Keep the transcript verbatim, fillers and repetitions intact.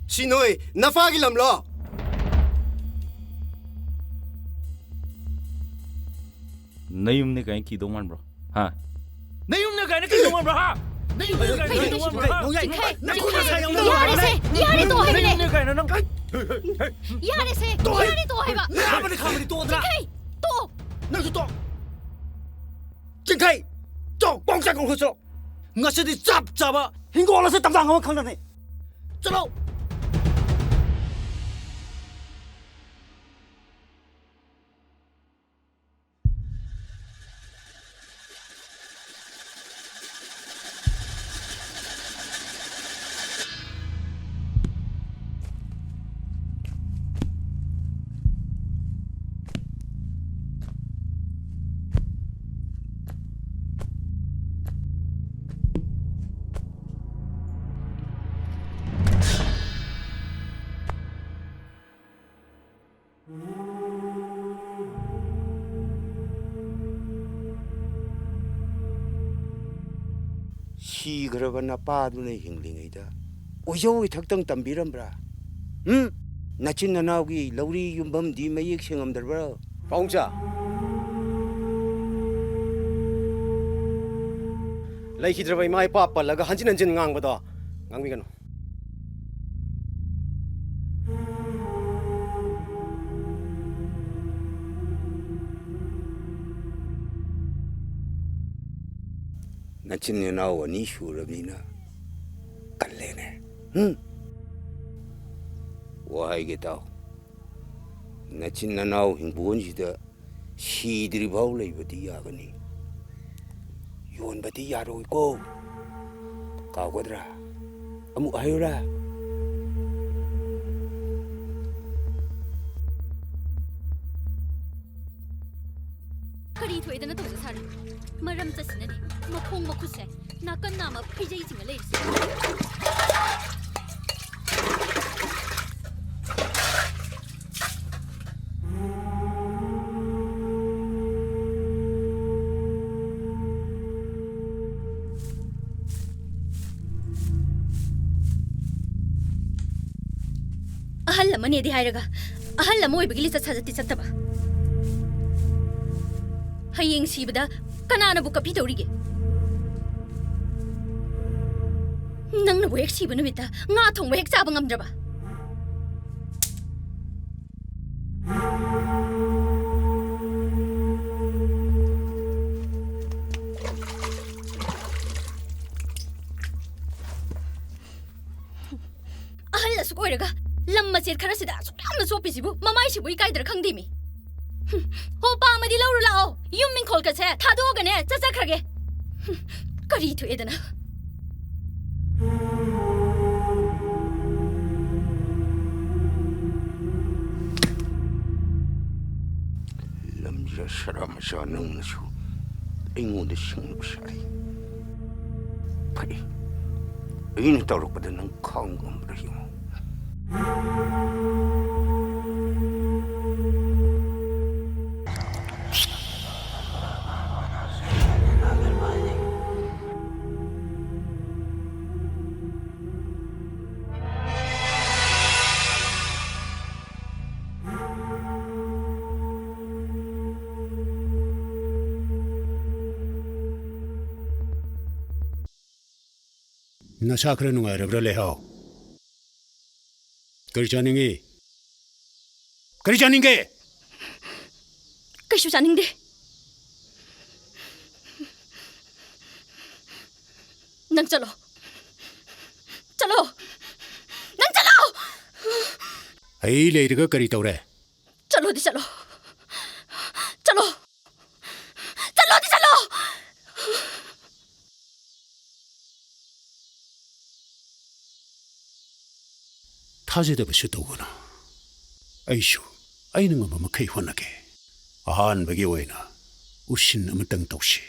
ꯁꯤ ꯅꯣꯏ ꯅꯄꯥꯒꯤ ꯂꯝꯂꯣ? ꯅꯌꯨꯝꯅꯦ ꯀꯥꯏꯅ ꯀꯤꯗꯧ ꯃꯥꯟꯕ꯭ꯔꯣ? ꯍꯥ? ꯅꯌꯨꯝꯅꯦ ꯀꯥꯏꯅ ꯀꯤꯗꯧ ꯃꯥꯟꯕ꯭ꯔꯣ? ꯍꯥ? ꯅꯌꯨꯝꯅꯦ ꯀꯥꯏꯅ ꯀꯤꯗꯧ ꯃꯥꯟꯕ꯭ꯔꯣ? ꯍꯥ? ꯆꯤꯡꯈꯩ, ꯅꯈꯨꯠ ꯆꯤꯡꯈꯩ, ꯅꯁꯥ ꯌꯥꯝ ꯌꯥꯔꯦꯁꯦ, ꯅꯨꯡꯉꯥꯏꯔꯦ꯫ ꯌꯥꯔꯦ ꯇꯣꯛꯑꯣ ꯍꯥꯏꯕꯅꯦ꯫ ꯅꯌꯨꯝꯅꯦ ꯀꯥꯏꯅ ꯅꯪ ꯌꯥꯔꯦꯁꯦ, ꯇꯣꯛꯑꯣ꯫ ꯌꯥꯔꯦ ꯇꯣꯛꯑꯣ ꯍꯥꯏꯕ꯫ ꯈꯥꯝꯕꯅꯤ, ꯈꯥꯝꯕꯅꯤ, ꯇꯣꯛꯑꯣꯗꯅ꯫ ꯆꯤꯡꯈꯩ, ꯇꯣꯛꯑꯣ꯫ ꯅꯪꯁꯨ ꯇꯣꯛꯑꯣ꯫ ꯆꯤꯡꯈꯩ, ꯇꯣꯛꯑꯣ, ꯀꯣꯡ ꯆꯥ ꯀꯣꯡ ꯆꯥ꯫ ꯉꯁꯤꯗꯤ ꯆꯞ ꯆꯥꯕ ꯍꯤꯡꯒꯣꯜ ꯑꯁꯤ ꯇꯝꯊꯥꯡ ꯑꯃ ꯈꯪꯅꯅꯤ꯫ ꯆꯠꯂꯣ꯫ ꯁꯤꯈ꯭ꯔꯕ ꯅꯄꯥꯗꯨꯅ ꯍꯤꯡꯂꯤꯉꯩꯗ ꯑꯣꯏꯖꯧ ꯑꯣꯏꯊꯛꯇꯪ ꯇꯝꯕꯤꯔꯝꯕ꯭ꯔꯥ? ꯎꯝ? ꯅꯆꯤꯟ ꯅꯅꯥꯎꯒꯤ ꯂꯧꯔꯤ ꯌꯨꯝꯐꯝꯗꯤ ꯃꯌꯦꯛ ꯁꯦꯡꯉꯝꯗ꯭ꯔꯕ꯭ꯔꯥ? ꯄꯥꯕꯨꯡꯆꯥ, ꯂꯩꯈꯤꯗ꯭ꯔꯕ ꯏꯃꯥ ꯏꯄꯥ ꯄꯜꯂꯒ ꯍꯟꯖꯤꯟ ꯍꯟꯖꯤꯟ ꯉꯥꯡꯕꯗꯣ ꯉꯥꯡꯕꯤꯒꯅꯨ꯫ ꯅꯆꯤꯟ ꯅꯅꯥꯎ ꯑꯅꯤ ꯁꯨꯔꯕꯅꯤꯅ ꯀꯜꯂꯦꯅꯦ꯫ ꯍꯨꯝ? ꯋꯥ ꯍꯥꯏꯒꯦ ꯇꯥꯎ꯫ ꯅꯆꯤꯟ ꯅꯅꯥꯎ ꯍꯤꯡꯒꯣꯜꯁꯤꯗ ꯁꯤꯗ꯭ꯔꯤꯐꯥꯎ ꯂꯩꯕꯗꯤ ꯌꯥꯒꯅꯤ꯫ ꯌꯣꯟꯕꯗꯤ ꯌꯥꯔꯣꯏꯀꯣ꯫ ꯀꯥꯎꯒꯗ꯭ꯔꯥ? ꯑꯃꯨꯛ ꯍꯥꯏꯌꯨꯔꯥ? ꯀꯔꯤ ꯊꯣꯛꯏꯗꯅ ꯇꯧꯖ ꯁꯥꯔꯤ? ꯃꯔꯝ ꯆꯠꯁꯤꯅꯅꯦ ꯃꯈꯣꯡ ꯃꯈꯨꯠꯁꯦ ꯅꯥꯀꯟ ꯅꯥꯝꯃ ꯐꯩꯖꯩ ꯆꯤꯡꯉ ꯂꯩꯔꯤꯁꯦ꯫ ꯑꯍꯜ ꯑꯃꯅꯦꯗꯤ ꯍꯥꯏꯔꯒ, ꯑꯍꯜ ꯑꯃ ꯑꯣꯏꯕꯒꯤ ꯂꯤꯆꯠ ꯁꯥꯖꯠꯇꯤ ꯆꯠꯇꯕ꯫ ꯍꯌꯦꯡ ꯁꯤꯕꯗ ꯀꯅꯥꯅꯕꯨ ꯀꯞꯄꯤꯗꯧꯔꯤꯒꯦ? ꯅꯪꯅꯕꯨ ꯍꯦꯛ ꯁꯤꯕ ꯅꯨꯃꯤꯠꯇ ꯉꯥ ꯊꯣꯡꯕ ꯍꯦꯛ ꯆꯥꯕ ꯉꯝꯗ꯭ꯔꯕ? ꯑꯍꯜ ꯑꯁꯨꯛ ꯑꯣꯏꯔꯒ ꯂꯝ ꯃꯆꯦꯠ ꯈꯔꯁꯤꯗ ꯑꯁꯨꯛ ꯌꯥꯝꯅ ꯆꯣꯞꯄꯤꯁꯤꯕꯨ ꯃꯃꯥꯏꯁꯤꯕꯨ ꯏꯀꯥꯏꯗ꯭ꯔꯥ ꯈꯪꯗꯦꯃꯤ꯫ ꯍꯨꯝ, ꯍꯣ, ꯄꯥꯝꯃꯗꯤ ꯂꯧꯔꯨ ꯂꯥꯛꯑꯣ, ꯌꯨꯝ ꯏꯪꯈꯣꯜꯒꯁꯦ ꯊꯥꯗꯣꯛꯑꯒꯅꯦ ꯆꯠꯆꯈ꯭ꯔꯒꯦ꯫ ꯍꯨꯝ, ꯀꯔꯤ ꯊꯣꯛꯑꯦꯗꯅ? ꯂꯝꯖꯥ ꯁꯔꯥ ꯃꯆꯥ ꯅꯪꯅꯁꯨ ꯑꯩꯉꯣꯟꯗ ꯁꯤꯡꯅꯕ ꯁꯥꯏ꯫ ꯐꯩ, ꯑꯩꯅ ꯇꯧꯔꯛꯄꯗ ꯅꯪ ꯈꯥꯡ ꯉꯝꯕ꯭ꯔꯥ ꯌꯦꯡꯉꯨ꯫ ꯅꯁꯥ ꯈꯔ ꯅꯨꯡꯉꯥꯏꯔꯕ꯭ꯔꯥ, ꯂꯩꯍꯥꯎ? ꯀꯔꯤ ꯆꯥꯅꯤꯡꯉꯤ? ꯀꯔꯤ ꯆꯥꯅꯤꯡꯒꯦ? ꯀꯩꯁꯨ ꯆꯥꯅꯤꯡꯗꯦ꯫ ꯅꯪ ꯆꯠꯂꯣ꯫ ꯆꯠꯂꯣ꯫ ꯅꯪ ꯆꯠꯂꯣ! ꯑꯩ ꯂꯩꯔꯒ ꯀꯔꯤ ꯇꯧꯔꯦ? ꯆꯠꯂꯣꯗꯤ ꯆꯠꯂꯣ꯫ ꯆꯠꯂꯣ꯫ ꯆꯠꯂꯣꯗꯤ ꯆꯠꯂꯣ! ꯊꯥꯖꯗꯕꯁꯨ ꯇꯧꯒꯅꯨ꯫ ꯑꯩꯁꯨ ꯑꯩꯅ ꯉꯝꯕ ꯃꯈꯩ ꯍꯣꯠꯅꯒꯦ꯫ ꯑꯍꯥꯟꯕꯒꯤ ꯑꯣꯏꯅ ꯎꯁꯤꯟ ꯑꯃꯇꯪ ꯇꯧꯁꯤ꯫